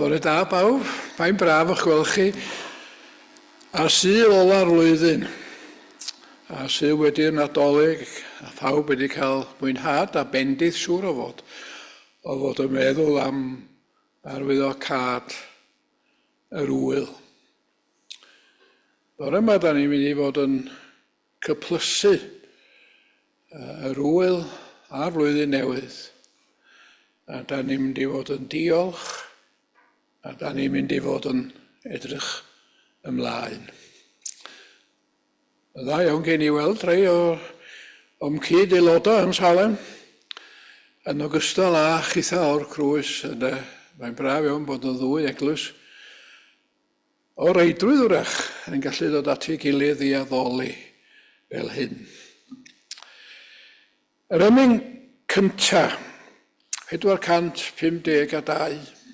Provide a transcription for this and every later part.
Bore da bawb, mae'n braf o'ch gweld chi ar Sul ola'r flwyddyn. A Sul wedi'r Nadolig, a phawb wedi cael mwynhad a bendith siŵr o fod, o fod yn meddwl am arwyddocâd yr ŵyl. Bore yma, da ni'n mynd i fod yn cyplysu yr ŵyl a'r flwyddyn newydd. A da ni'n mynd i fod yn diolch, a da ni'n mynd i fod yn edrych ymlaen. Yn dda iawn gen i weld rhai o o'm cyd-aelodau yn Salem, yn ogystal â chitha o'r Crwys. Ynde? Mae'n braf iawn bod y ddwy eglwys o reidrwydd wrach yn gallu dod at ei gilydd i addoli fel hyn. Yr emyn cynta, 452.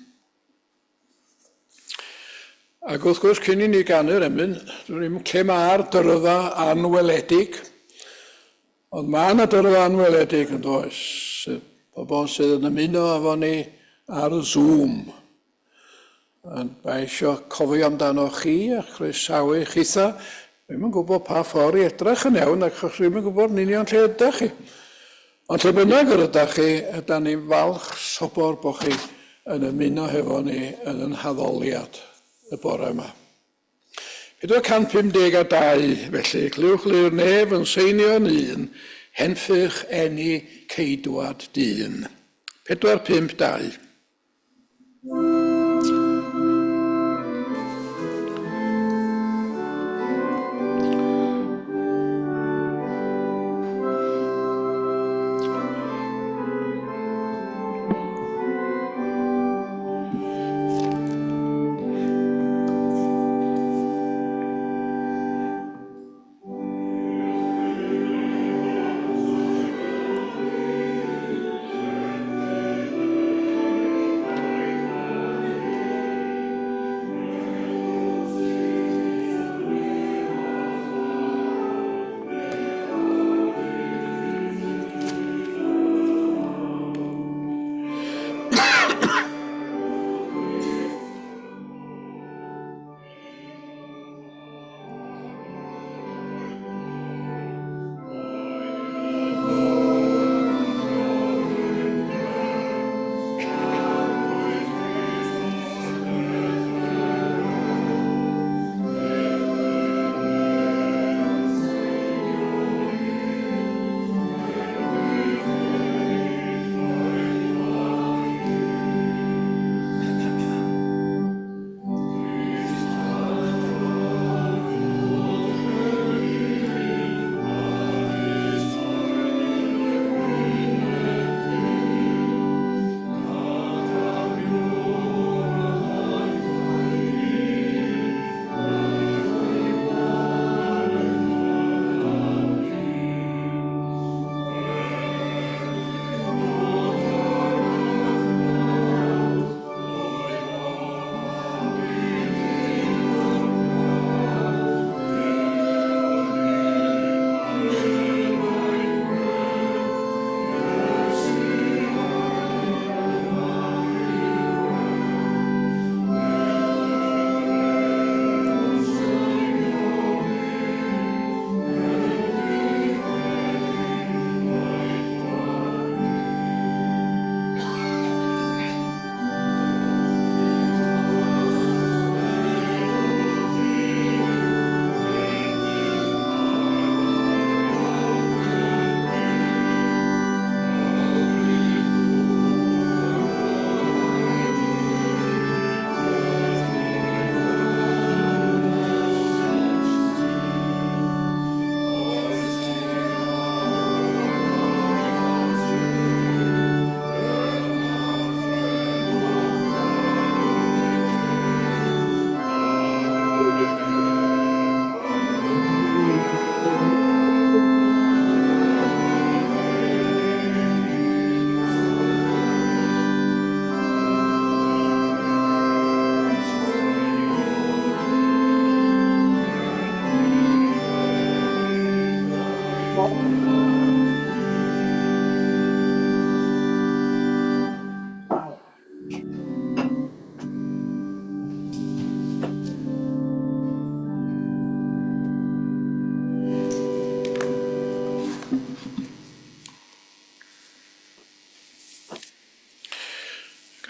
Ac wrth gwrs, cyn i ni ganu'r emyn, dwi'n ddim lle mae'r dyrfa anweledig, ond mae yna dyrfa anweledig yn does, pobl sydd yn ymuno efo ni ar Zoom. Ond mae eisiau cofio amdano chi a chroesawu chitha. Dwi'm yn gwybod pa ffordd i edrych yn iawn ac achos dwi'm yn gwybod yn union lle ydych chi. Ond lle bynnag yr ydych chi, ydan ni'n falch sobor bod chi yn ymuno hefo ni yn yn haddoliad y bore yma. 452 felly, clywch lu'r nef yn seinio'n un, henffych eni ceidwad dyn. 452.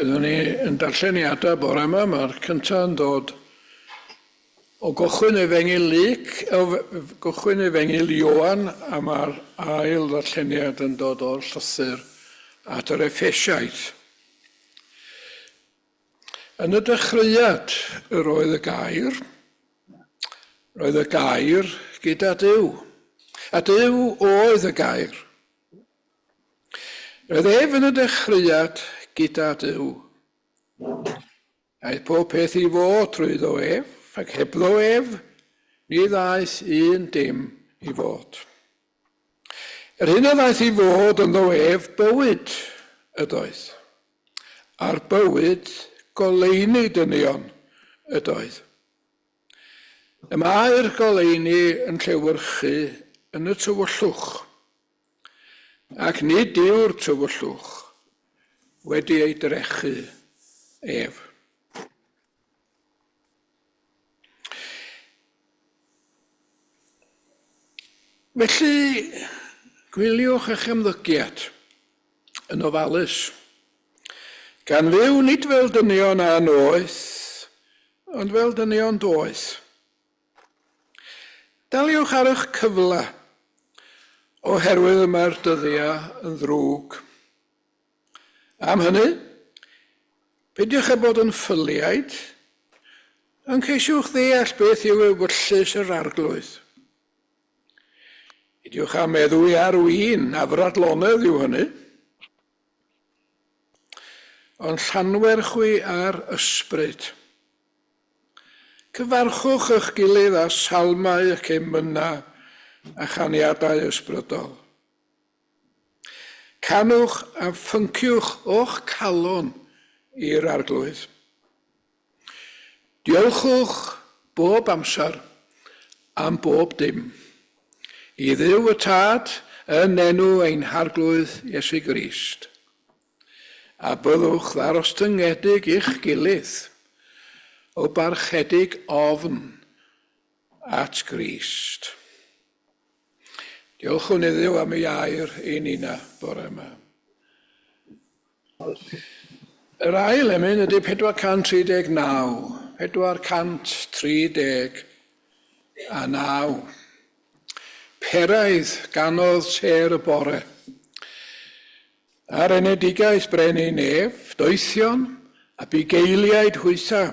Byddwn ni yn darlleniadau bore yma, mae'r cyntaf yn dod o gychwyn Efengyl Luc, o gychwyn Efengyl Ioan, a mae'r ail ddarlleniad yn dod o'r llythyr at yr Effesiaid. Yn y dechreuad yr oedd y gair, roedd y gair gyda Duw, a Duw oedd y gair. Roedd ef yn y dechreuad gyda Duw. Aeth pob peth i fod trwyddo ef, ac hebddo ef, ni ddaeth un dim i fod. Yr hyn a ddaeth i fod ynddo ef bywyd ydoedd, a'r bywyd goleuni dynion ydoedd. Y mae'r goleuni yn llewyrchu yn y tywyllwch, Ac nid yw'r tywyllwch wedi ei drechu ef. Felly, gwyliwch eich ymddygiad yn ofalus, gan fyw nid fel dynion annoeth, ond fel dynion doeth. Daliwch ar eich cyfle, oherwydd y mae'r dyddiau yn ddrwg. Am hynny, peidiwch â bod yn ffyliaid, ond ceisiwch ddeall beth yw ewyllys yr Arglwydd. Peidiwch â meddwi ar win, afradlonedd yw hynny. Ond llanwer chwi ar ysbryd. Cyfarchwch eich gilydd â salmau ac emynau a chaniadau ysbrydol. Canwch a phynciwch o'ch calon i'r Arglwydd. Diolchwch bob amser am bob dim i Dduw y Tad yn enw ein Harglwydd Iesu Grist. A byddwch ddarostyngedig i'ch gilydd, o barchedig ofn at Grist. Diolchwn i Dduw am ei air i nina bore yma. Yr ail emyn ydy 439. 439. Peraidd ganodd sêr y bore. Ar enedigaeth brenin ef, doethion a bugeiliaid hwytha,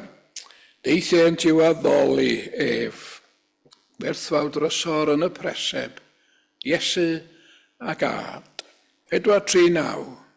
deuthent i'w addoli ef. Werthfawr drysor yn y preseb, Iesu ac Ad. 439.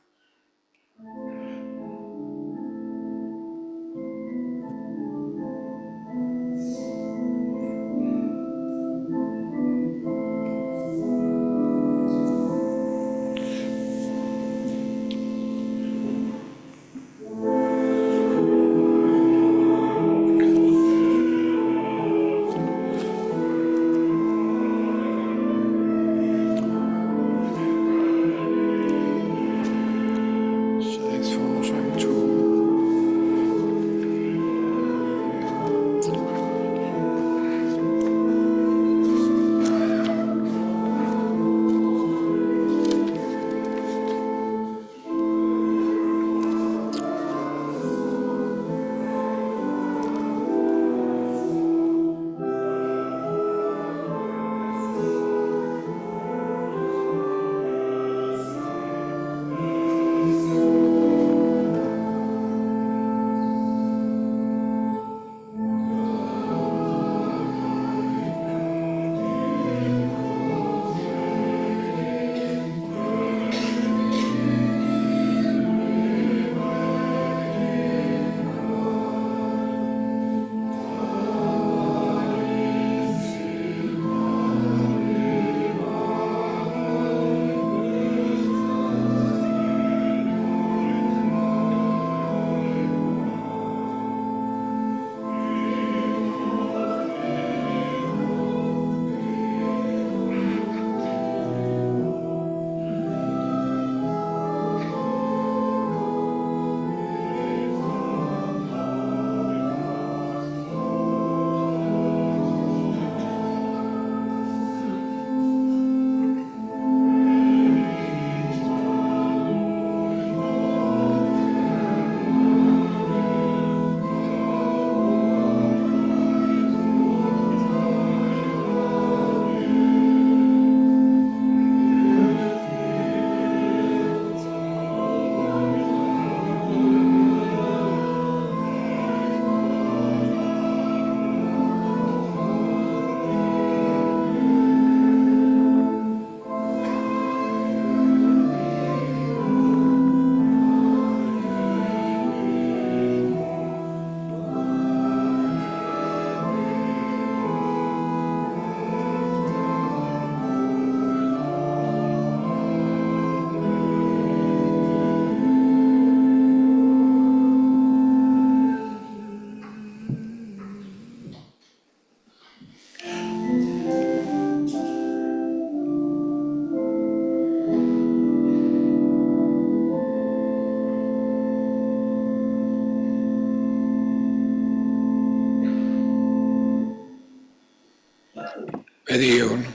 Weddïwn.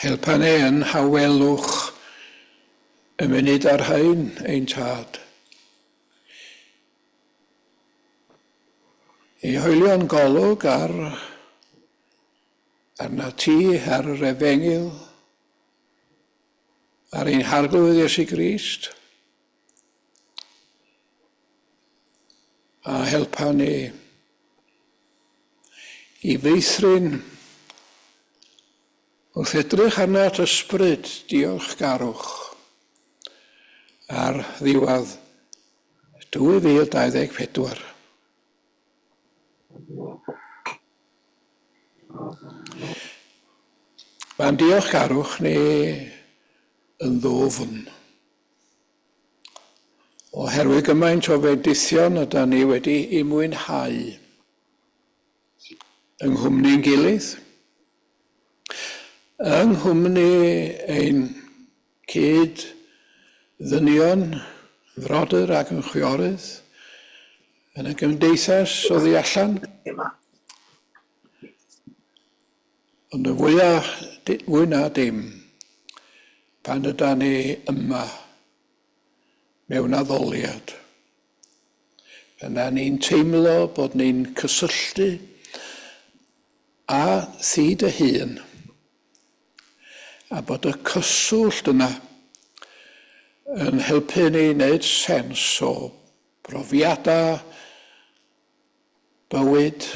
Helpa ni yn hawelwch y munud ar rhain ein tad. I hoelio'n golwg ar arna ti, ar yr efengyl, ar ein Harglwydd Iesu Grist, a helpa ni i feithrin wrth edrych arnat ysbryd diolchgarwch ar ddiwedd 2024. Mae'n diolchgarwch ni yn ddwfn. Oherwydd gymaint o fendithion yda ni wedi i mwynhau yng nghwmni'n gilydd, yng nghwmni ein cyd ddynion, frodyr ac yn chwiorydd, yn y gymdeithas oddi allan. Ond y fwyaf, fwy na dim, pan yda ni yma mewn addoliad, pan da ni'n teimlo bod ni'n cysylltu â thi dy hun, a bod y cyswllt yna yn helpu ni wneud sens o brofiadau bywyd,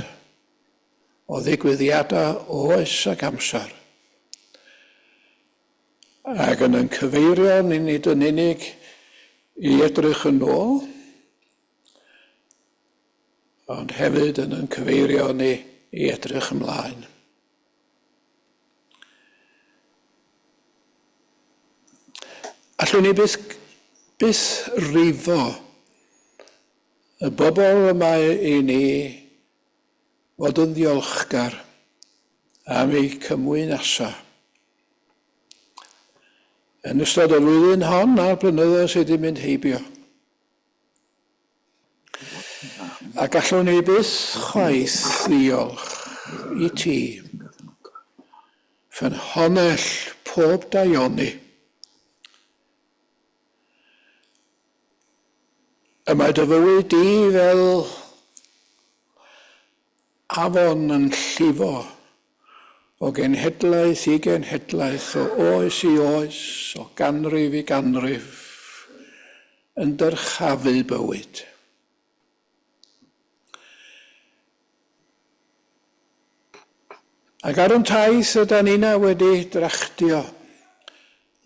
o ddigwyddiadau oes ac amser, ac yn ein cyfeirio ni nid yn unig i edrych yn ôl, ond hefyd yn ein cyfeirio ni i edrych ymlaen. Allwn ni byth, byth rifo y bobl y mae i ni fod yn ddiolchgar am eu cymwynasau. Yn ystod y flwyddyn hon a'r blynyddoedd sydd wedi mynd heibio. A gallwn ni byth chwaith ddiolch i ti, ffynhonnell pob daioni. Y mae dy fywyd di fel afon yn llifo o genhedlaeth i genhedlaeth, o oes i oes, o ganrif i ganrif, yn dyrchafu bywyd. Ac ar yn taith ydan ni'na wedi drachtio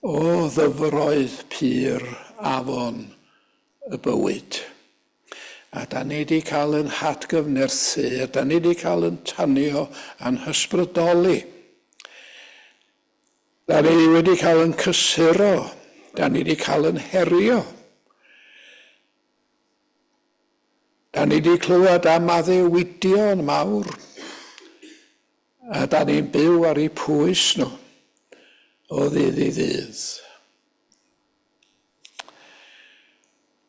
o ddyfroedd pur afon y bywyd. A da ni wedi cael yn hatgyfnerthu, a da ni wedi cael yn tanio a'n hysbrydoli. Da ni wedi cael yn cysuro, da ni wedi cael yn herio. Da ni wedi clywed am addewidion mawr, a da ni'n byw ar eu pwys nhw o ddydd i ddydd.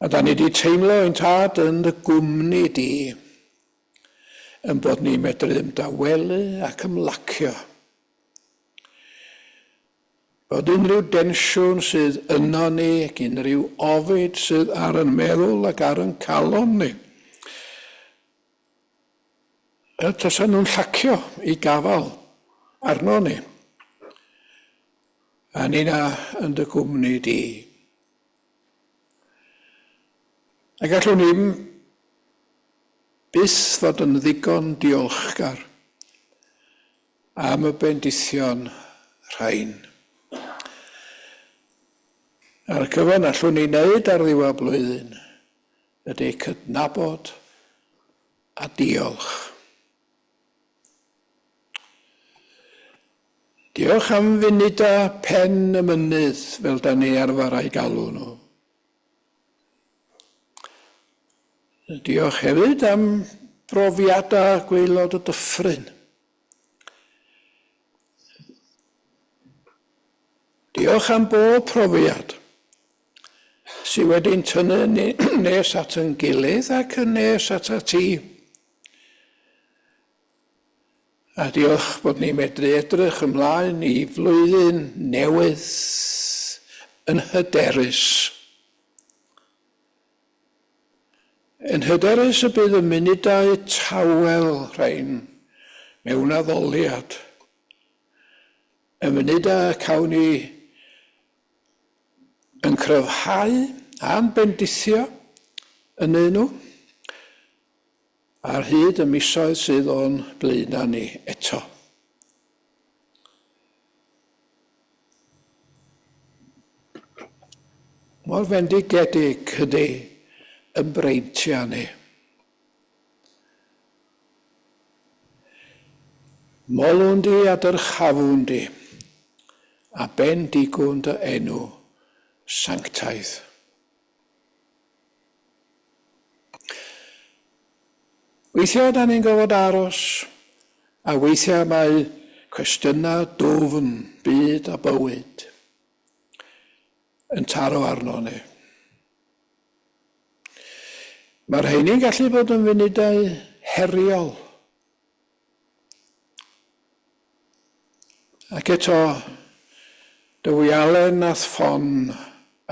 A da ni wedi teimlo ein tad yn dy gwmni di, yn bod ni'n medru ymdawelu ac ymlacio. Bod unrhyw densiwn sydd yno ni ac unrhyw ofid sydd ar yn meddwl ac ar yn calon ni, y tasa nhw'n llacio i gafael arno ni. A nina yn dy gwmni di. A gallwn ni'm byth fod yn ddigon diolchgar am y bendithion rhain. A'r cyfan allwn ni wneud ar ddiwedd blwyddyn ydy cydnabod a diolch. Diolch am funudau pen y mynydd, fel da ni arfer a'u galw nhw. Diolch hefyd am brofiadau gwaelod y dyffryn. Diolch am bob profiad. sydd wedi'n tynnu nes at yn gilydd ac yn nes at y ti. A diolch bod ni'n medru edrych ymlaen i flwyddyn newydd yn hyderus. Yn hyderus y bydd y munudau tawel rhain mewn addoliad. Y munudau y cawn ni yn cryfhau a'n bendithio ynddyn nhw ar hyd y misoedd sydd o'n blaenau ni eto. Mor fendigedig ydy yn breintiau ni. Molwn di a dyrchafwn di, a bendigwn dy enw sanctaidd. Weithiau da ni'n gorfod aros, a weithiau mae cwestiynau dwfn byd a bywyd yn taro arno ni. Mae'r rheini'n gallu bod yn funudau heriol. Ac eto, dy wialen a'th ffon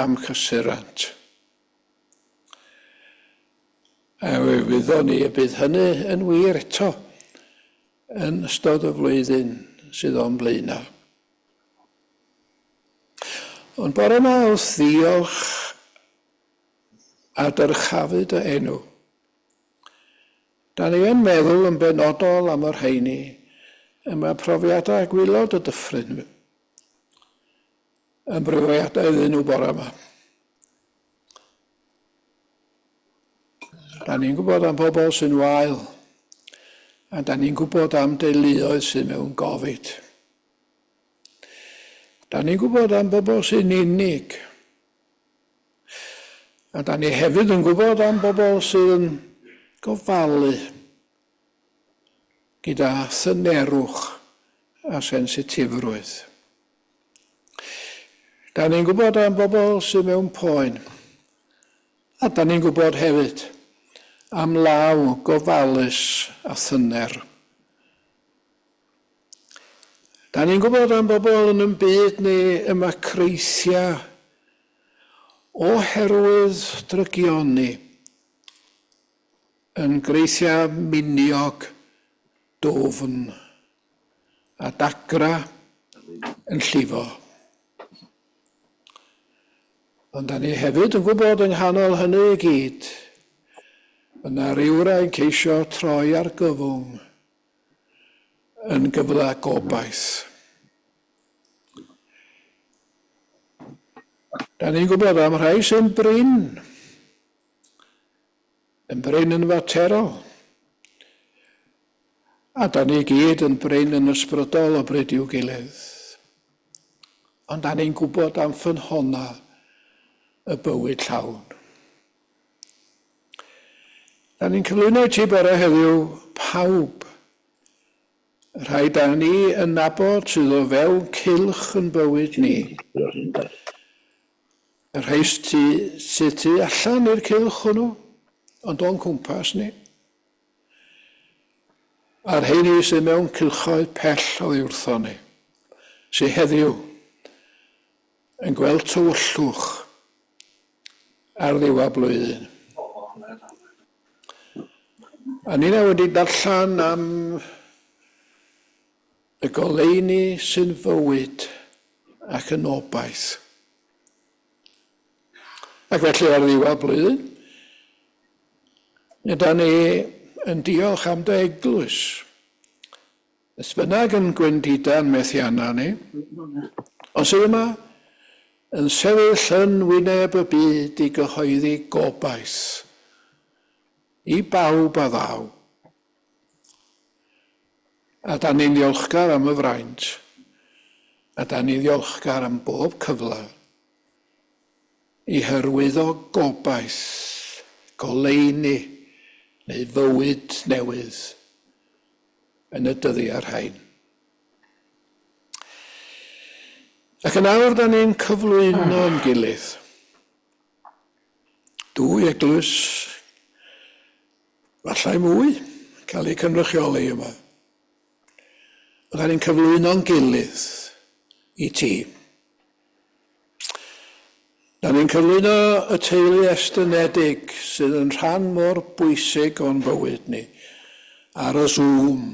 am cysurant. A fe wyddon ni y bydd hynny yn wir eto yn ystod y flwyddyn sydd o'n blaenau. Ond bore yma wrth ddiolch a dyrchafu dy enw, da ni yn meddwl yn benodol am y rheini y mae profiadau gwylod y dyffryn yn brofiadau iddyn nhw bore yma. Da ni'n gwybod am bobl sy'n wael, a da ni'n gwybod am deuluoedd sydd mewn gofid. Da ni'n gwybod am bobl sy'n unig, a da ni hefyd yn gwybod am bobl sydd yn gofalu gyda thynerwch a sensitifrwydd. Da ni'n gwybod am bobl sydd mewn poen, a da ni'n gwybod hefyd am law gofalus a thyner. Da ni'n gwybod am bobl yn yn byd ni y mae creithiau oherwydd drygioni yn greithiau miniog dwfn a dagra yn llifo. Ond da ni hefyd yn gwybod yng nghanol hynny i gyd, yna rywrai'n ceisio troi argyfwng yn gyfle gobaith. Da ni'n gwybod am rhai sy'n brin, Yn brin yn faterol. A da ni gyd yn brin yn ysbrydol o bryd i'w gilydd. Ond da ni'n gwybod am ffynhonna y bywyd llawn. Da ni'n cyflwyno i ti bore heddiw pawb, y rhai da ni yn nabod sydd o fewn cylch yn bywyd ni. Y rhai sydd tu allan i'r cylch hwnnw, ond o'n cwmpas ni. A'r rheini sydd mewn cylchoedd pell oddi wrthon ni, sydd heddiw yn gweld tywyllwch ar ddiwedd blwyddyn. A ni'n wedi darllen am y goleuni sy'n fywyd ac yn obaith. Ac felly ar ddiwedd blwyddyn, nid ni yn diolch am dy eglwys. Beth bynnag yn gwendidau'n methiannau ni, ond sydd yma yn sefyll yn wyneb y byd i gyhoeddi gobaith i bawb a ddaw. A da ni'n ddiolchgar am y fraint, a da ni'n ddiolchgar am bob cyfle i hyrwyddo gobaith, goleuni neu fywyd newydd yn y dyddiau rhain. Ac yn awr da ni'n cyflwyno'n gilydd. Dwy eglwys, falle mwy, cael eu cynrychioli yma. Ond da ni'n cyflwyno'n gilydd i ti. Da ni'n cyflwyno y teulu estynedig sydd yn rhan mor bwysig o'n bywyd ni ar y Zoom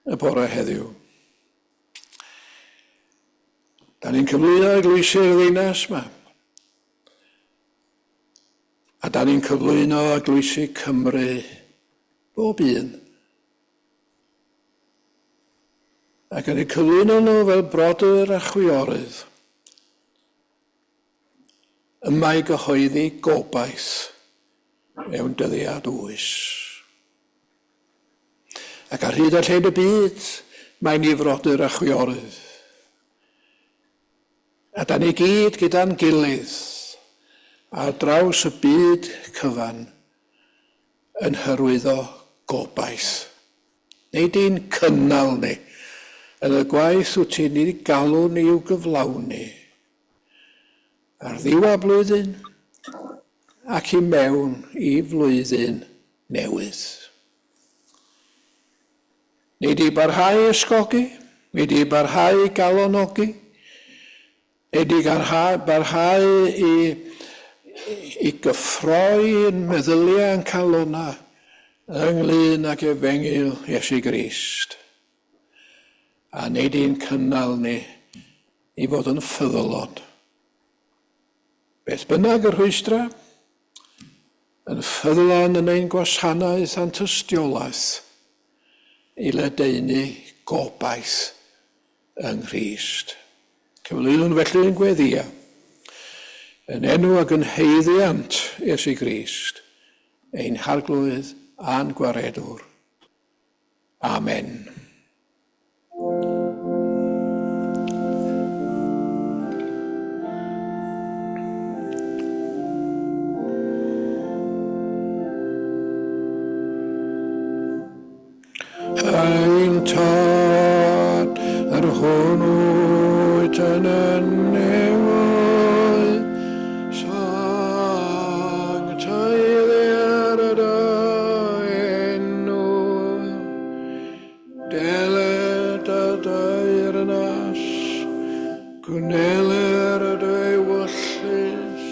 y bore heddiw. Da ni'n cyflwyno eglwysi'r ddinas yma. A da ni'n cyflwyno eglwysi Cymru bob un. Ac yn eu cyflwyno nhw fel brodyr a chwiorydd. Yma i gyhoeddi gobaith mewn dyddiad oes. Ac ar hyd a lled y byd, mae ni frodyr a chwiorydd. A da ni gyd gyda'n gilydd ar draws y byd cyfan yn hyrwyddo gobaith. Nei di'n cynnal ni yn y gwaith wyt ti'n ei galw ni i'w gyflawni. Ar ddiwedd blwyddyn ac i mewn i flwyddyn newydd. Nei di barhau i ysgogi, nei di barhau i galonogi, nei di barhau i, i gyffroi yn meddyliau yn calonau ynglyn ag efengyl Iesu Grist. A nei di'n cynnal ni i fod yn ffyddlon. Beth bynnag y rhwystrau, yn ffyddlon yn ein gwasanaeth a'n tystiolaeth i ledaenu gobaith yng Nghrist. Cyflwynwn felly yn gweddïa, yn enw ac yn haeddiant Iesu Grist, ein Harglwydd a'n Gwaredwr. Amen. Ein Tad, yr hwn wyt yn y nefoedd, sancteiddier dy enw. Deled y deyrnas, gwneler dy ewyllys,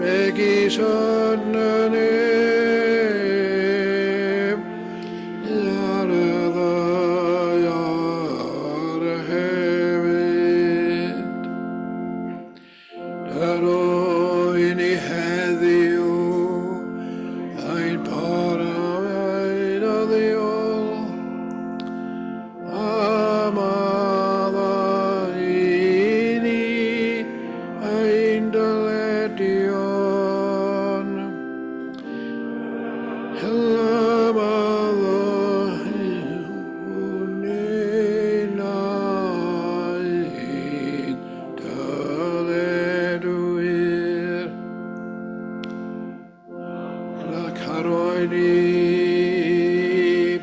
megis yn y nef, ar y ddaear hefyd. Yr oen i heddiw, ein parau'n ddyddiol, a maddau i ni ein dyledion. Hela maddau ninnau ein dyledwyr. Nac arwain i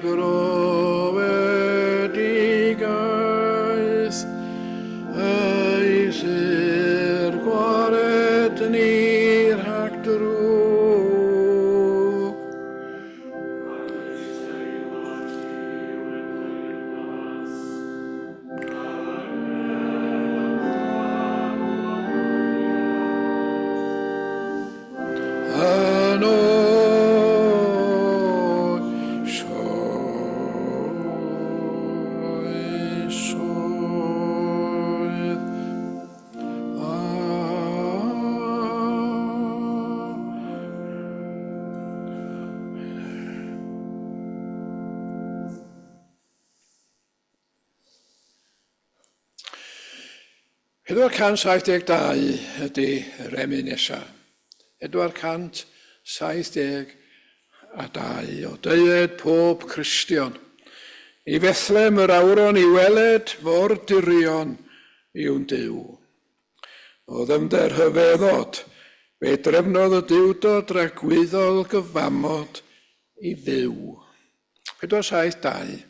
brofedigaeth, eithr gwared ni rhag drwg. Yn oes oesoedd. 472 ydy yr emyn nesa. 472 o deued pob Cristion. I Fethlem yr awron i weled mor dirion yw'n Duw. O ddyfnder rhyfeddod, fe drefnodd y Duwdod dragwyddol gyfamod i fyw. 472.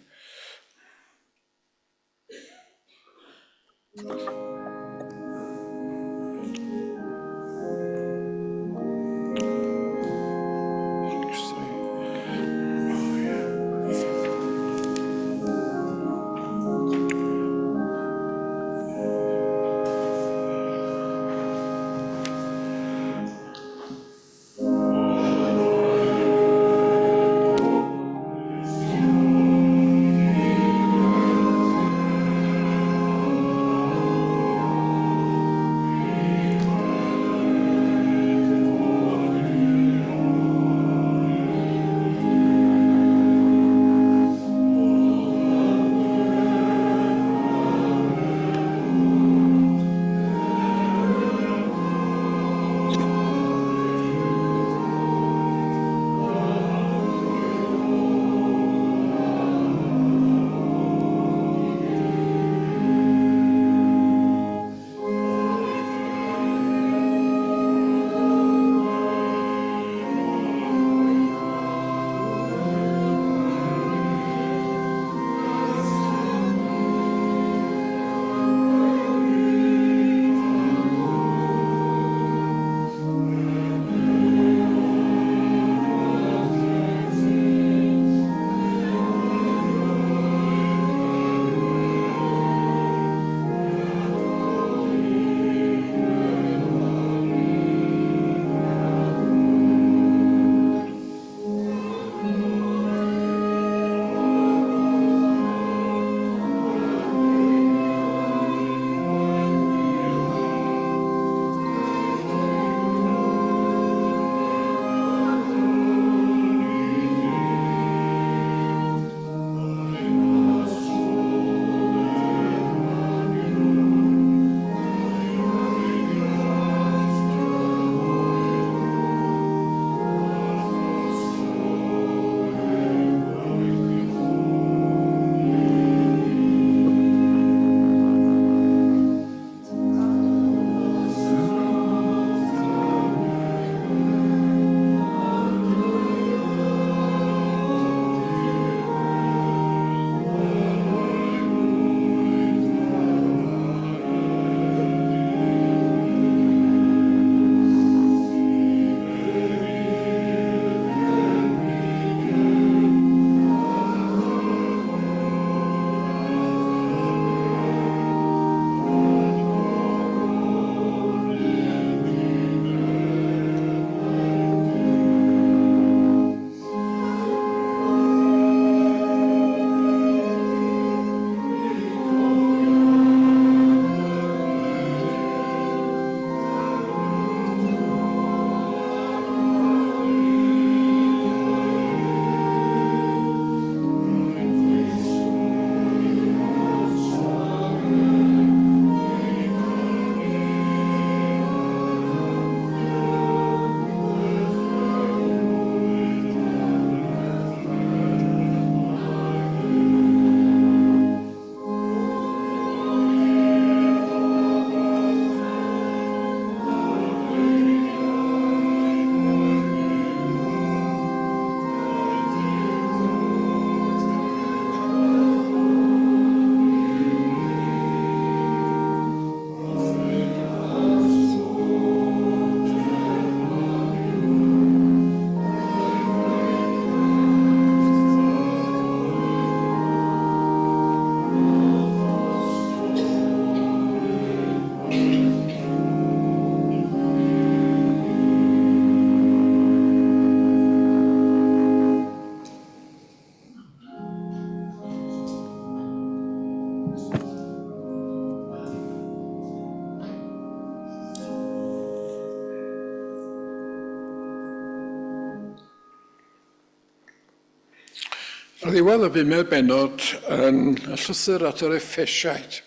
Ar ddiwedd y bumed bennod yn y llythyr at yr Effesiaid,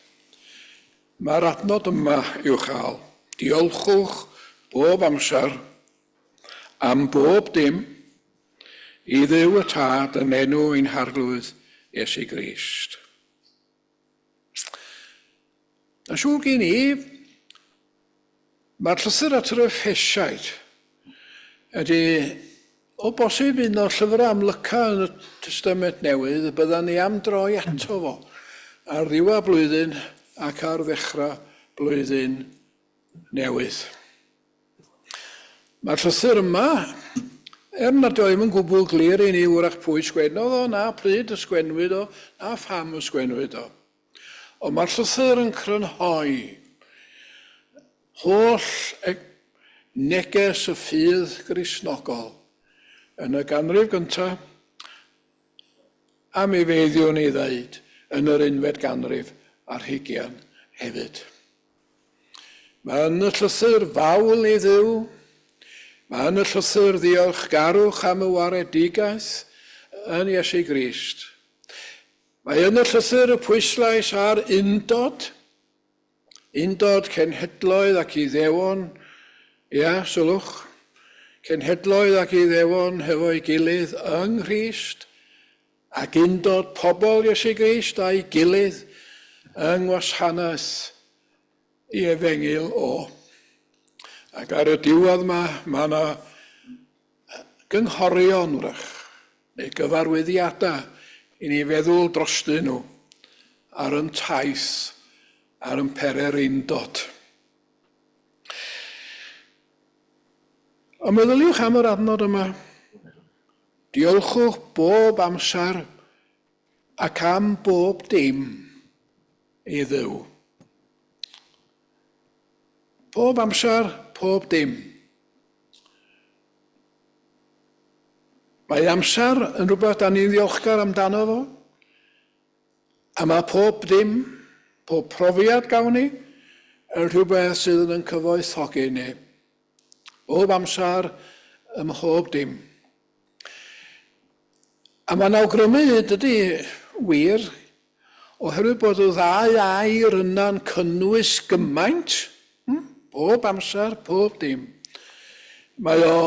mae'r adnod yma i'w chael. Diolchwch bob amser am bob dim i Dduw y Tad yn enw ein Harglwydd Iesu Grist. Yn siŵr gen i, mae'r llythyr at yr Effesiaid ydy o bosib un o'r llyfrau amlyca yn y Testament Newydd y byddan ni am droi ato fo ar ddiwedd blwyddyn ac ar ddechrau blwyddyn newydd. Mae'r llythyr yma, er nad yw ddim yn gwbl glir i ni wrach pwy sgwennodd o, na pryd y sgwennwyd o, na pham y sgwennwyd o. Ond mae'r llythyr yn crynhoi holl e neges y ffydd Gristnogol yn y ganrif gyntaf, a mi feiddiwn i ddeud yn yr unfed ganrif ar hugian hefyd. Mae yn y llythyr fawl i Dduw. Mae yn y llythyr ddiolchgarwch am y waredigaeth yn Iesu Grist. Mae yn y llythyr y pwyslais ar undod, undod cenhedloedd ac Iddewon, ia, sylwch, cenhedloedd ac Iddewon hefo'i gilydd yng Nghrist, Ac undod pobl Iesu Grist a'i gilydd yng ngwasanaeth i efengyl o. Ac ar y diwedd yma, mae yna gynghorion, wrach, neu gyfarwyddiadau i ni feddwl drostyn nhw ar yn taith, ar yn pererindod. Ond meddyliwch am yr adnod yma. Diolchwch bob amser ac am bob dim i Dduw. Pob amser, pob dim. Mae amser yn rhywbeth da ni'n ddiolchgar amdano fo. A mae pob dim, pob profiad gawn ni, yn rhywbeth sydd yn cyfoethogi ni. Bob amser, ym mhob dim. A mae'n awgrymu, dydy, wir, oherwydd bod y ddau air yna'n cynnwys gymaint, bob amser, pob dim, mae o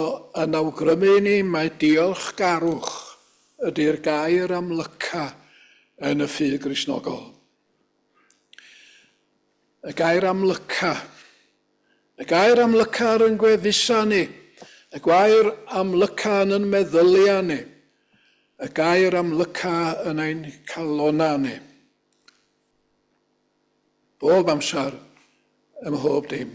yn awgrymu i ni mai diolchgarwch ydy'r gair amlyca yn y ffydd Gristnogol. Y gair amlyca. Y gair amlyca ar yn gwefusa ni. Y gwair amlyca yn yn meddylia ni. Y gair amlyca yn ein calona ni. Bob amser, ym mhob dim.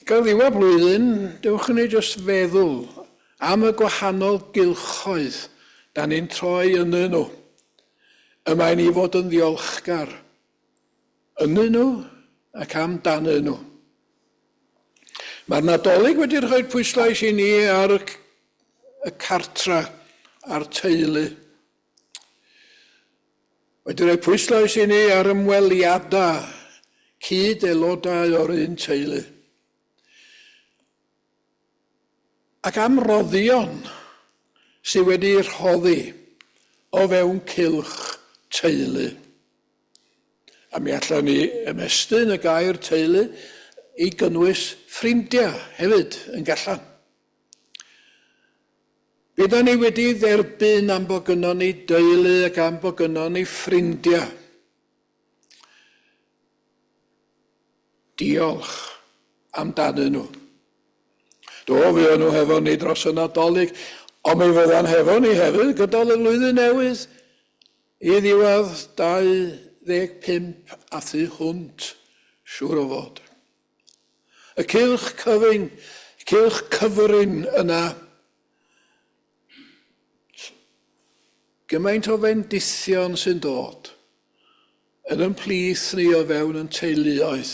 Ac ar ddiwedd blwyddyn, dewch i ni jyst feddwl am y gwahanol gylchoedd da ni'n troi ynddyn nhw. Y mae'n i fod yn ddiolchgar ynddyn nhw ac amdanyn nhw. Mae'r Nadolig wedi rhoi pwyslais i ni ar y cartra a'r teulu. Wedi rhoi pwyslais i ni ar ymweliadau cyd-aelodau o'r un teulu. Ac am roddion sydd wedi rhoddi o fewn cylch teulu. A mi allan ni ymestyn y gair teulu i gynnwys ffrindiau hefyd yn gallan. Be da ni wedi dderbyn am bod gynnon ni deulu ac am bod gynnon ni ffrindiau? Diolch amdanyn nhw. Do, fuon nhw hefo ni dros y Nadolig, ond mi fyddan hefo ni hefyd gydol y flwyddyn newydd i ddiwedd 25 a thu hwnt, siŵr o fod. Y cylch cyfyng, cylch cyfrin yna, gymaint o fendithion sy'n dod yn yn plith ni o fewn yn teuluoedd.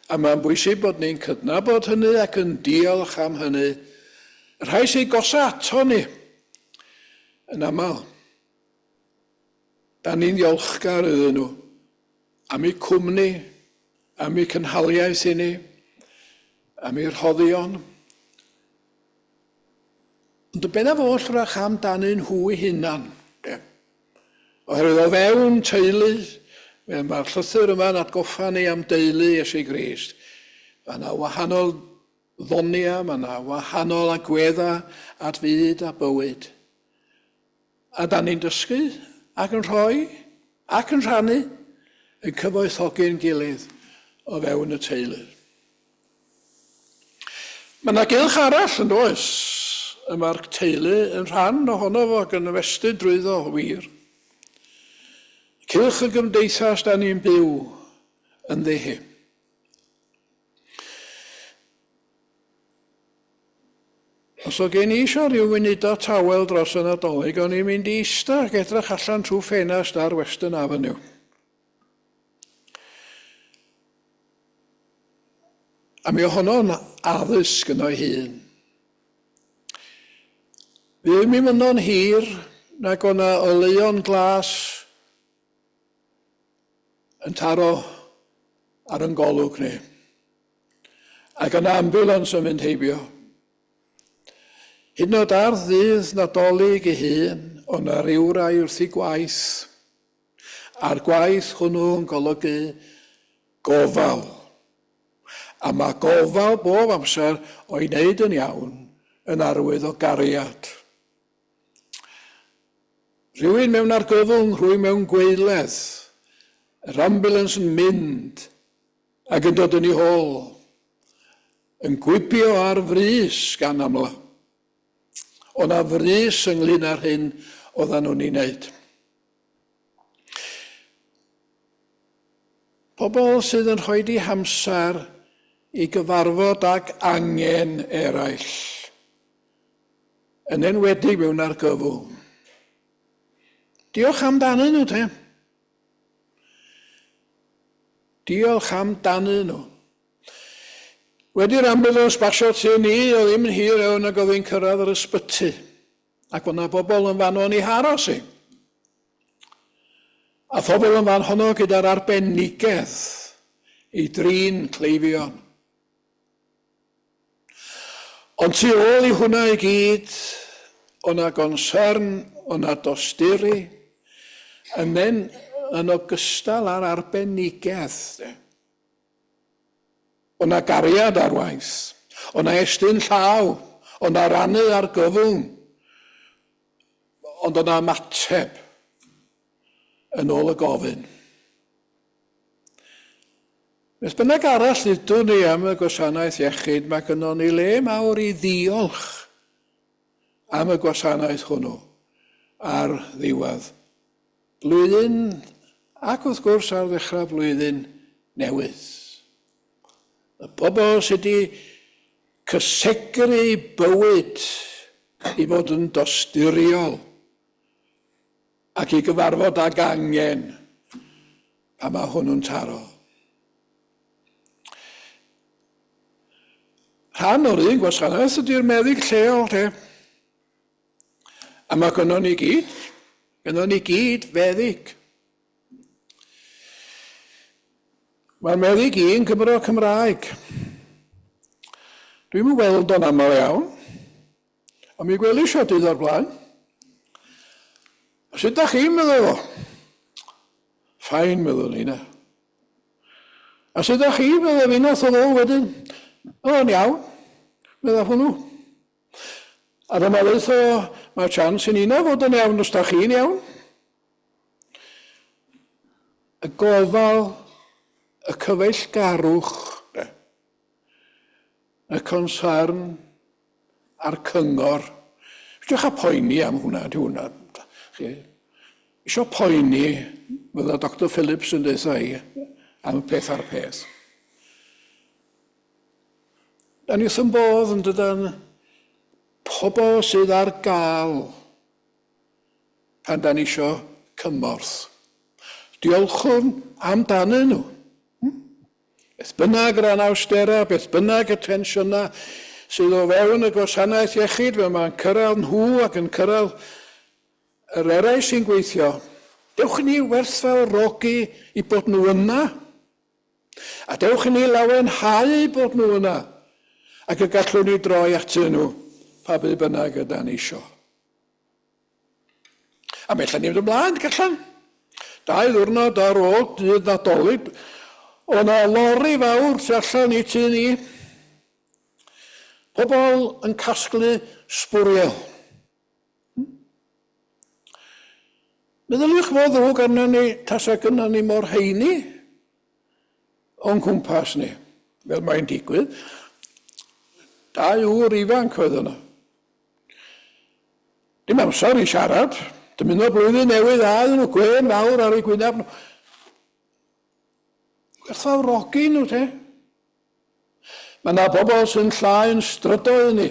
A mae'n bwysig bod ni'n cydnabod hynny ac yn diolch am hynny. Y rhai sy'n gosa ato ni yn aml. Da ni'n ddiolchgar iddyn nhw am eu cwmni, am eu cynhaliaeth i ni, am eu rhoddion. Ond y bennaf oll wrach amdanyn nhw'u hunan. De. Oherwydd o fewn teulu, fel mae'r llythyr yma'n atgoffa ni am deulu Iesu Grist, mae yna wahanol ddoniau, mae yna wahanol agweddau at fyd a bywyd. A da ni'n dysgu ac yn rhoi ac yn rhannu, yn cyfoethogi'n gilydd o fewn y teulu. Mae yna gylch arall yn does, y mae'r teulu yn rhan ohono fo ac yn ymestyn drwyddo, wir. Cylch y gymdeithas da ni'n byw ynddi hi. Os o gen i eisiau rhyw funudau tawel dros y Nadolig, o'n i'n mynd i ista ac edrych allan trwy ffenast ar Western Avenue. A mi ohono'n addysg yno'i hun. Ddim i myno'n hir nag o'na oleuon glas yn taro ar yn golwg ni. Ac yna ambulance yn mynd heibio. Hyd yn oed ar ddydd Nadolig ei hun, o'na rywrai wrth ei gwaith. A'r gwaith hwnnw yn golygu gofal. A mae gofal bob amser o'i wneud yn iawn yn arwydd o gariad. Rhywun mewn argyfwng, rhywun mewn gwaeledd, yr ambulance yn mynd ac yn dod yn ei hôl, yn gwibio ar frys gan amla. O na frys ynglyn â'r hyn oeddan nhw'n ei wneud. Pobl sydd yn rhoi di hamser i gyfarfod ag angen eraill, yn enwedig mewn argyfwng. Diolch amdanyn nhw te. Diolch amdanyn nhw. Wedi'r ambulance basio tŷ ni, oedd ddim yn hir iawn ag oedd hi'n cyrraedd yr ysbyty. Ac o'na bobl yn fanno yn ei haros hi. A phobl yn fan honno gyda'r arbenigedd i drin cleifion. Ond tu ôl i hwnna i gyd, o'na gonsern, o'na dosturi, yn, en, yn ogystal â'r arbenigedd. O 'na gariad ar waith. O 'na estyn llaw. O 'na rannu argyfwng. Ond o 'na ymateb yn ôl y gofyn. Beth bynnag arall ddudwn ni am y gwasanaeth iechyd, mae gynnon ni le mawr i ddiolch am y gwasanaeth hwnnw ar ddiwedd blwyddyn ac wrth gwrs ar ddechrau blwyddyn newydd. Y bobl sydd wedi cysegru bywyd i fod yn dosturiol ac i gyfarfod ag angen pan mae hwnnw'n taro. Rhan o'r un gwasanaeth ydy'r meddyg lleol, te. A mae gynnon ni gyd, gynnon ni gyd feddyg. Mae'r meddyg i'n Gymro Cymraeg. Dwi'm yn weld o'n aml iawn, ond mi gwelis o dydd o'r blaen. Sut da chi'n meddwl fo? Ffain, meddwl ni na. A sut da chi, meddwl fi, nath o fo wedyn. O'n iawn, meddwl hwnnw. A dyma ddeutho, mae chance i nina fod yn iawn os da chi'n iawn. Y gofal, y cyfeillgarwch, y concern a'r cyngor. Peidiwch â poeni am hwnna, di hwnna. Chi isio poeni, fydda Dr Phillips yn deutha i am y peth a'r peth. Da ni wrth yn bodd yn dydan pobl sydd ar gael pan da ni isio cymorth. Diolchwn amdanyn nhw. Hmm? Beth bynnag yr anawsterau, beth bynnag y tensiynau sydd o fewn y gwasanaeth iechyd, fel mae'n cyrraedd nhw ac yn cyrraedd yr eraill sy'n gweithio, dewch i ni werthfawrogi i bod nhw yna. A dewch i ni lawenhau bod nhw yna, ac y gallwn ni droi atyn nhw pa bryd bynnag ydan ni isio. A mi allan ni fynd ymlaen, gallan. Dau ddiwrnod ar ôl dydd Nadolig, o na lori fawr tu allan i tŷ ni. Pobl yn casglu sbwriel. Meddyliwch mor ddrwg arna ni tasa gynnon ni mor heini o'n cwmpas ni, fel mae'n digwydd. Dau ŵr ifanc oedd yno. Dim amser i siarad. Dymuno blwyddyn newydd dda iddyn nhw, gwên fawr ar eu gwyneb nhw. Gwerthfawrogi nhw te. Mae yna bobl sy'n llai yn strydoedd ni.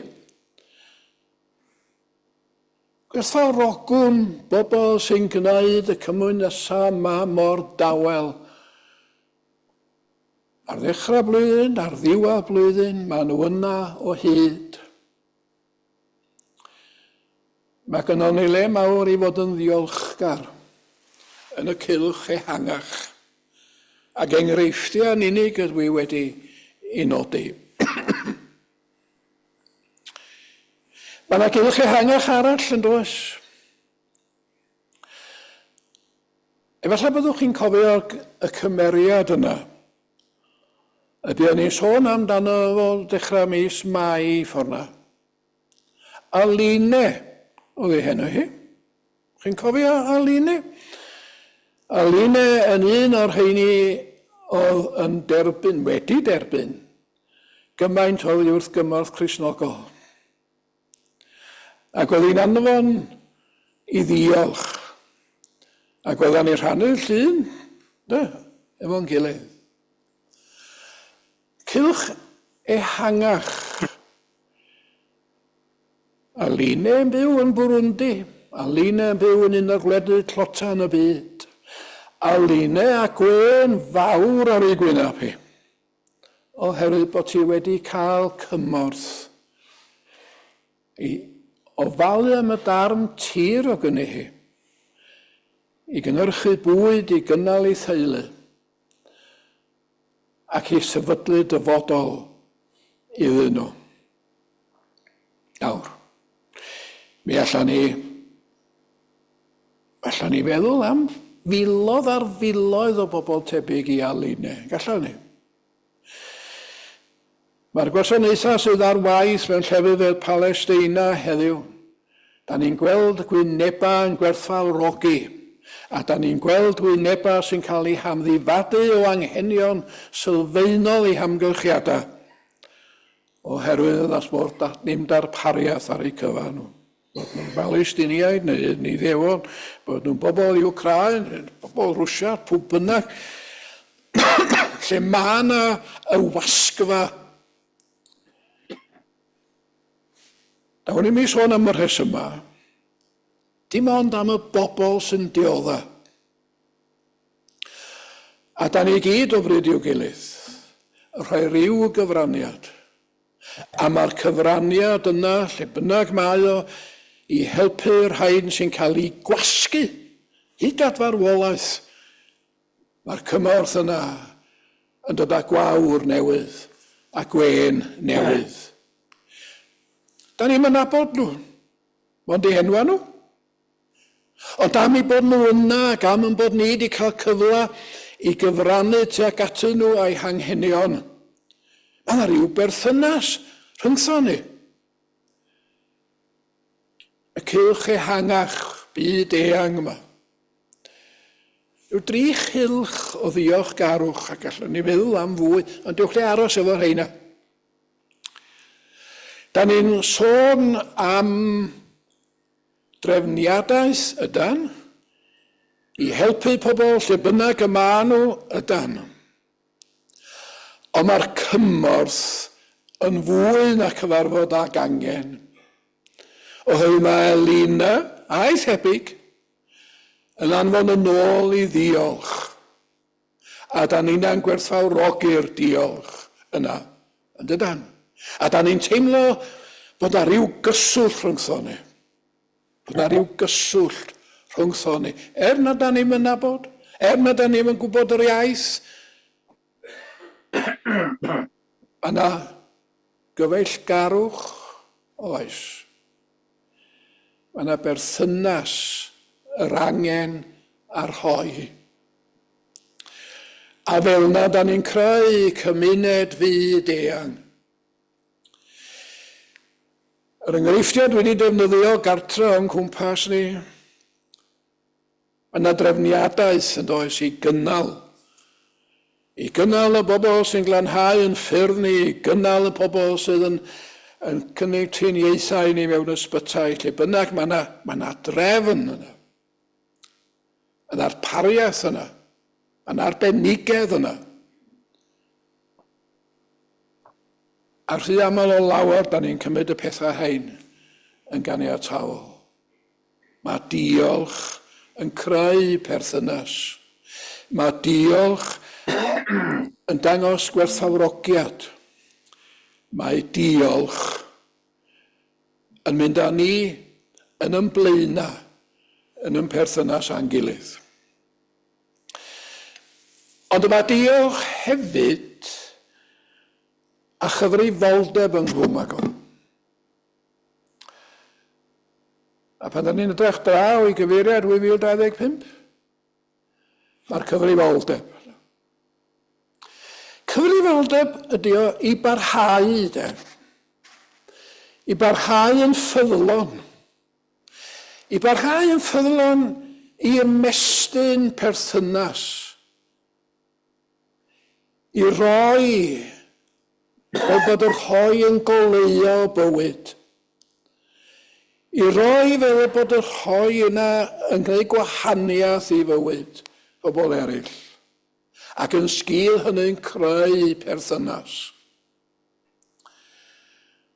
Gwerthfawrogwn bobl sy'n gwneud y cymwynasau 'ma mor dawel. Ar ddechrau blwyddyn, ar ddiwedd blwyddyn, maen nhw yna o hyd. Mae gynnon ni le mawr i fod yn ddiolchgar yn y cylch ehangach, ac enghreifftiau yn unig ydw i wedi i nodi. Mae yna gylch ehangach arall yn does? Efallai byddwch chi'n cofio y cymeriad yna. Y buon ni'n sôn amdano fo dechrau mis Mai ffordd na. Aline oedd ei henw hi. Chi'n cofio Aline? Aline yn un o'r rheini oedd yn derbyn, wedi derbyn, gymaint oddi wrth gymorth Cristnogol. Ac oedd hi'n anfon i ddiolch. Ac oeddan ni'n rhannu'r llun, de, efo'n gilydd. Cylch ehangach. Aline yn byw yn Burundi. Aline yn byw yn un o'r gwledydd tlota yn y byd. Aline a gwên fawr ar ei gwyneb hi. Oherwydd bod hi wedi cael cymorth i ofalu am y darn tir o gynnu hi, i gynhyrchu bwyd i gynnal ei theulu, ac i sefydlu dyfodol iddyn nhw. Nawr, mi allan ni, allan ni feddwl am filoedd ar filoedd o bobl tebyg i Aline. Gallan ni. Mae'r gwasanaethau sydd ar waith mewn llefydd fel Palesteina heddiw, da ni'n gweld gwynebau yn gwerthfawrogi, a da ni'n gweld gwynebau sy'n cael eu hamddifadu o anghenion sylfaenol eu hamgylchiadau, oherwydd nas bod dim darpariaeth ar eu cyfer nhw. Bod nhw'n Balestiniaid neu yn Iddewon, bod nhw'n bobl Iwcrain, bobl Rwsia, pwy bynnag. Lle mae yna y wasgfa. Dawn i mi sôn am y rhesymau. Dim ond am y bobl sy'n diodda. A da ni gyd o bryd i'w gilydd, rhoi rhyw gyfraniad. A mae'r cyfraniad yna, lle bynnag mae o, i helpu'r rhain sy'n cael eu gwasgu hyd at farwolaeth, mae'r cymorth yna yn dod â gwawr newydd a gwên newydd. Da ni'm yn nabod nhw, mond eu henwa nhw. Ond am eu bod nhw yna ac am ein bod ni wedi cael cyfle i gyfrannu tuag atyn nhw a'u hanghenion, mae yna rhyw berthynas rhyngthon ni. Y cylch ehangach byd eang yma. Rhyw dri chylch o ddiolchgarwch a gallwn ni feddwl am fwy, ond dewch ni aros efo rheina. Da ni'n sôn am Drefniadaeth ydan, i helpu pobl lle bynnag y maen nhw ydan. Ond mae'r cymorth yn fwy na cyfarfod ag angen. Oherwydd mae Elina a'i thebyg yn anfon yn ôl i ddiolch. A da ninnau'n gwerthfawrogi'r diolch yna, yn dydan? A da ni'n teimlo bod na ryw gyswllt rhyngtho ni. Bod na ryw gyswllt rhyngtho ni. Er na da ni'm yn nabod, er na da ni'm yn gwybod yr iaith, mae na gyfeillgarwch, oes. Mae yna berthynas yr angen a'r rhoi. A fel yna, da ni'n creu cymuned fyd eang. Yr enghreifftiau dwi wedi defnyddio gartre o'n cwmpas ni, mae yna drefniadaeth yn does i gynnal. I gynnal y bobl sy'n glanhau yn ffyrdd ni, i gynnal y pobl sydd yn, yn cynnig triniaethau ni mewn ysbytai, lle bynnag mae yna, mae yna drefn yna. Y ddarpariaeth yna. Mae yna arbenigedd yna. A rhy aml o lawer, da ni'n cymryd y pethau rhain yn ganiataol. Mae diolch yn creu perthynas. Mae diolch yn dangos gwerthfawrogiad. Mae diolch yn mynd â ni yn yn blaenau yn yn perthynas â'n gilydd. Ond mae diolch hefyd a chyfrifoldeb ynghlwm ag o. A pan da ni'n edrych draw i gyfeiriad 2025, mae'r cyfrifoldeb. Cyfrifoldeb ydy o i barhau, de. I barhau yn ffyddlon. I barhau yn ffyddlon i ymestyn perthynas, i roi fel bod y rhoi yn goleuo bywyd, i roi fel bod y rhoi yna yn gwneud gwahaniaeth i fywyd pobl eraill, ac yn sgil hynny'n creu perthynas.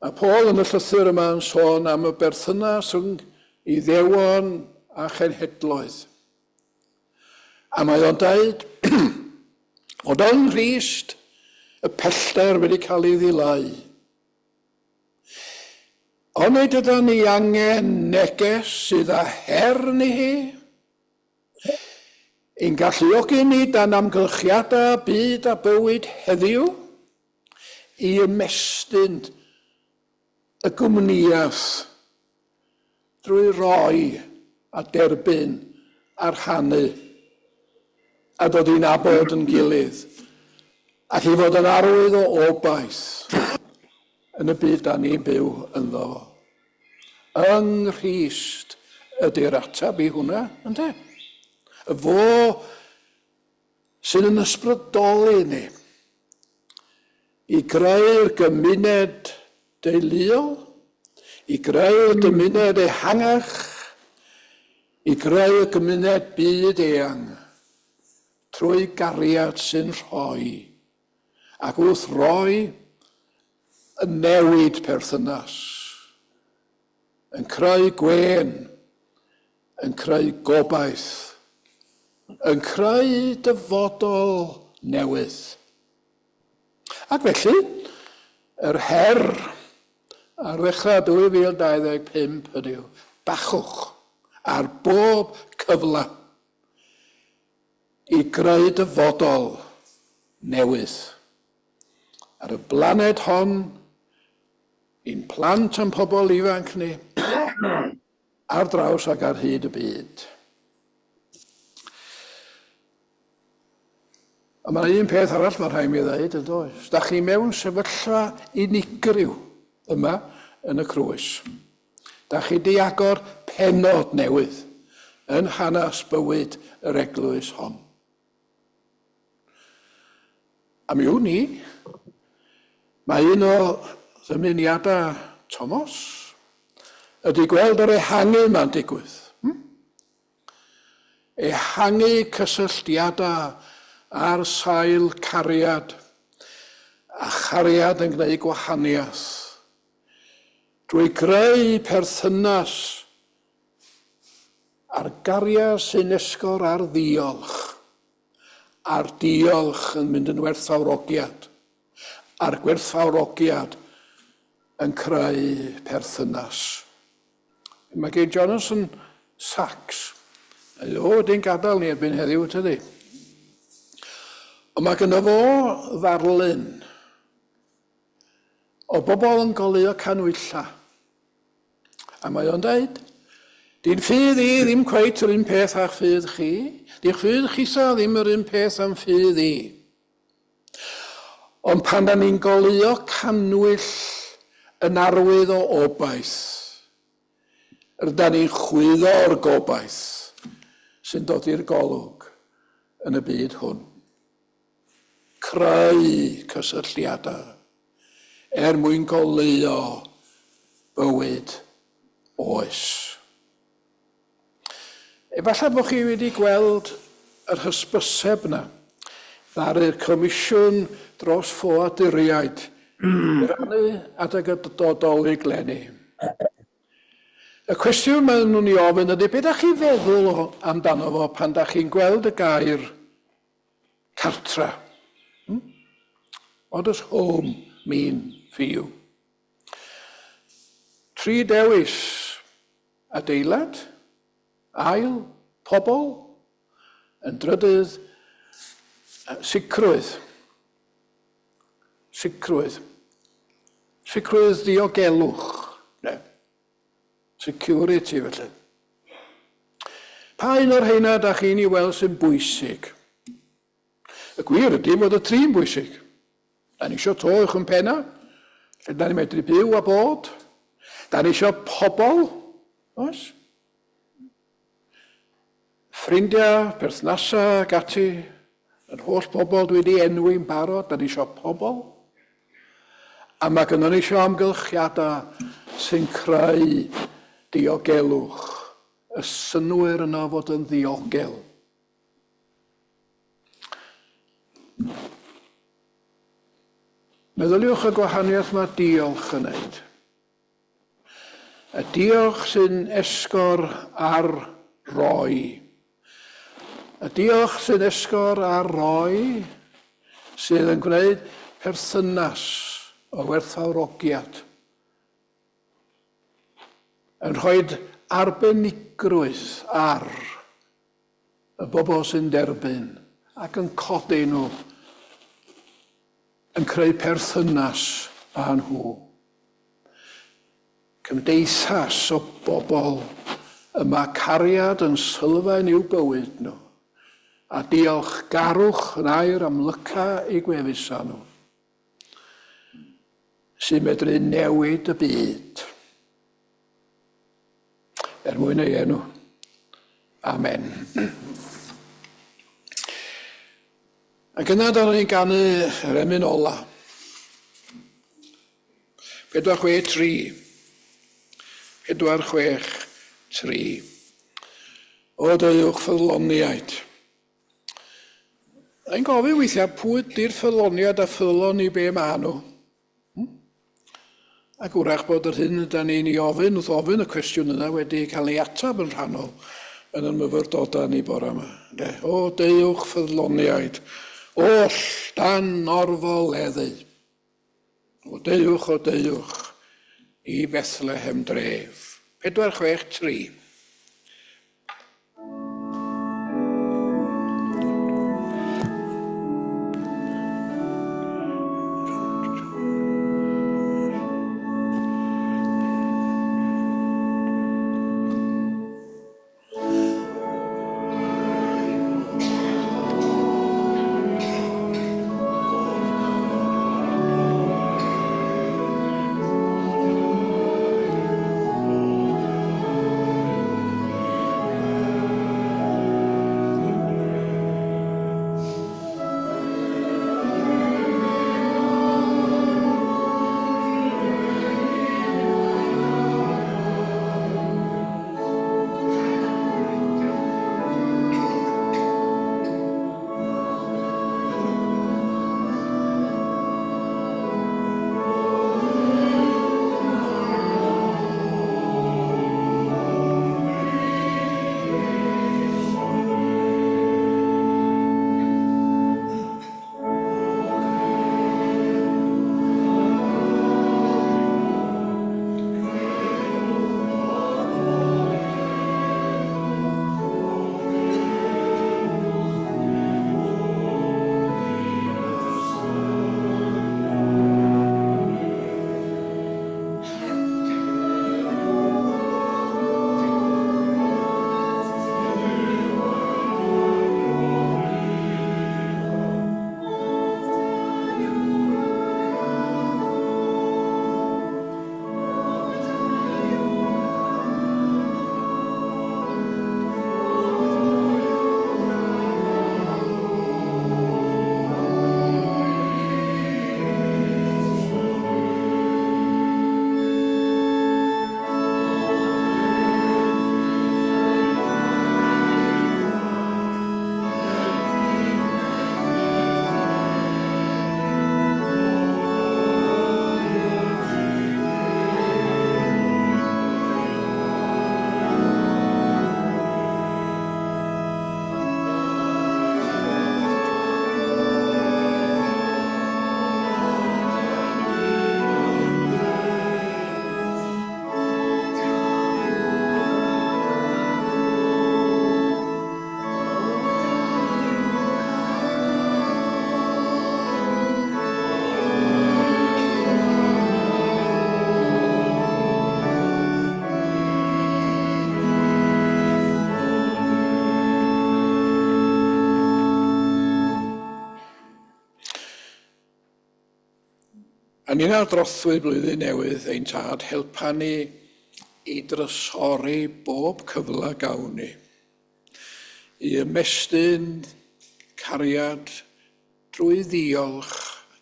Mae Paul yn y llythyr yma yn sôn am y berthynas rhwng Iddewon a chenhedloedd. A mae o'n dweud fod yng Nghrist y pellter wedi cael ei ddileu. Onid yda ni angen neges sydd â her ni hi? Ein galluogi ni dan amgylchiadau byd a bywyd heddiw i ymestyn y gwmnïaeth drwy roi a derbyn a rhannu a dod i nabod yn gilydd ac i fod yn arwydd o obaith yn y byd da ni'n byw ynddo fo. Yng Nghrist ydy'r ateb i hwnna, ynde? Y fo sydd yn ysbrydoli ni i greu'r gymuned deuluol, i greu'r gymuned ehangach, i greu'r gymuned byd eang, trwy gariad sy'n rhoi, ac wrth roi yn newid perthynas, yn creu gwên, yn creu gobaith, yn creu dyfodol newydd. Ac felly, yr her ar ddechrau 2025 ydyw, bachwch ar bob cyfle i greu dyfodol newydd. Ar y blaned hon, i'n plant a'n pobl ifanc ni, ar draws ac ar hyd y byd. A mae un peth arall mae rhaid mi ddweud yn does. Da chi mewn sefyllfa unigryw yma yn y Crwys. Da chi di agor pennod newydd yn hanes bywyd yr eglwys hon. A mi wn i, mae un o ddymuniadau Tomos ydy gweld yr ehangu yma'n digwydd. Hmm? Ehangu cysylltiadau ar sail cariad, a chariad yn gwneud gwahaniaeth. Drwy greu perthynas A'r gariad sy'n esgor ar ddiolch, a'r diolch yn mynd yn werthfawrogiad, a'r gwerthfawrogiad yn creu perthynas. Mae gen Jonathan Sacks, mae o wedi'n gadael ni erbyn heddiw, tydi? Ond mae gynno fo ddarlun o bobl yn goleuo canwylla. A mae o'n dweud, Di'n ffydd i ddim cweit yr un peth â'ch ffydd chi. Di'ch ffydd chitha ddim yr un peth â'm ffydd i. Ond pan da ni'n goleuo cannwyll yn arwydd o obaith, rydan ni'n chwyddo'r gobaith sy'n dod i'r golwg yn y byd hwn. Creu cysylltiadau er mwyn goleuo bywyd oes. Efallai bod chi wedi gweld yr hysbyseb 'na ddaru'r Comisiwn dros Ffoaduriaid i rannu adeg y Dolig 'leni. Y cwestiwn maen nhw'n ei ofyn ydy, be dach chi'n feddwl amdano fo pan dach chi'n gweld y gair cartra? Hmm? What does home mean for you? Tri dewis adeilad, ail, pobl, yn drydydd, sicrwydd. Sicrwydd. Sicrwydd diogelwch, ne? Security, felly. Pa un o'r rheina da chi'n ei weld sy'n bwysig? Y gwir ydy fod y tri'n bwysig. Da ni eisiau to uwch yn penna, lle da ni'n medru byw a bod. Da ni eisiau pobl, oes? Ffrindiau, perthnasau ac ati, yr holl bobl dwi wedi enwi'n barod, da ni eisiau pobl. A mae gynnon ni eisiau amgylchiadau sy'n creu diogelwch, y synnwyr yno fod yn ddiogel. Meddyliwch y gwahaniaeth mae diolch yn wneud. Y diolch sy'n esgor ar roi. Y diolch sy'n esgor ar roi sydd yn gwneud perthynas o werthfawrogiad. Yn rhoi arbenigrwydd ar y bobl sy'n derbyn ac yn codi nhw, yn creu perthynas â nhw. Cymdeithas o bobl y mae cariad yn sylfaen i'w bywyd nhw, a diolchgarwch yn air amlyca eu gwefusau nhw, sy'n medru newid y byd. Er mwyn ei enw. Amen. Ac yna da ni'n ganu yr emyn ola. 4, 6, 3. 4, 6, 3. O deuwch ffyddloniaid. Yn gofyn weithiau pwy ydy'r ffyddloniaid a ffyddlon i be maen nhw. Ac wrach bod yr hyn yda ni'n ei ofyn wrth ofyn y cwestiwn yna wedi cael ei ateb yn rhannol yn y myfyrdodau ni bore yma. De? O, deuwch ffyddloniaid, oll dan orfoleddu. O, deuwch, o, deuwch i Bethlehem dref. 4, 6, 3. ni'n ar drothwy blwyddyn newydd ein tad, helpa ni i drysori bob cyfle gawn ni. I ymestyn cariad drwy ddiolch,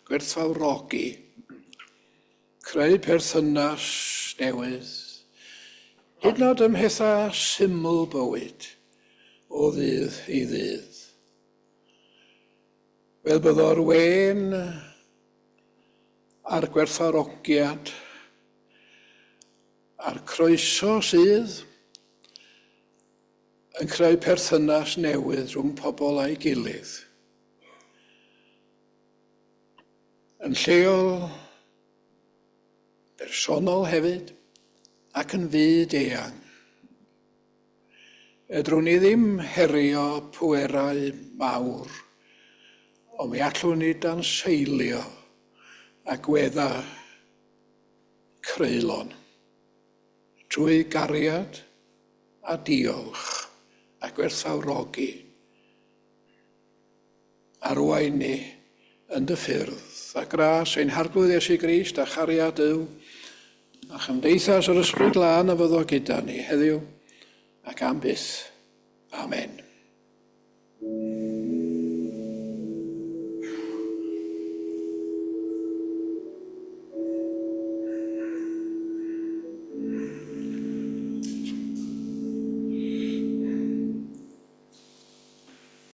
gwerthfawrogi, creu perthynas newydd, hyd yn oed ym mhethau syml bywyd o ddydd i ddydd. Fel byddo'r wên a'r gwerthfawrogiad a'r croeso sydd yn creu perthynas newydd rhwng pobl a'i gilydd. Yn lleol, bersonol hefyd, ac yn fyd eang. Fedrwn ni ddim herio pwerau mawr, ond mi allwn ni danseilio agweddau creulon trwy gariad a diolch a gwerthfawrogi. Arwain ni yn dy ffyrdd, a gras ein Harglwydd Iesu Grist a chariad Duw a chymdeithas yr Ysbryd Glân a fyddo gyda ni heddiw ac am byth. Amen.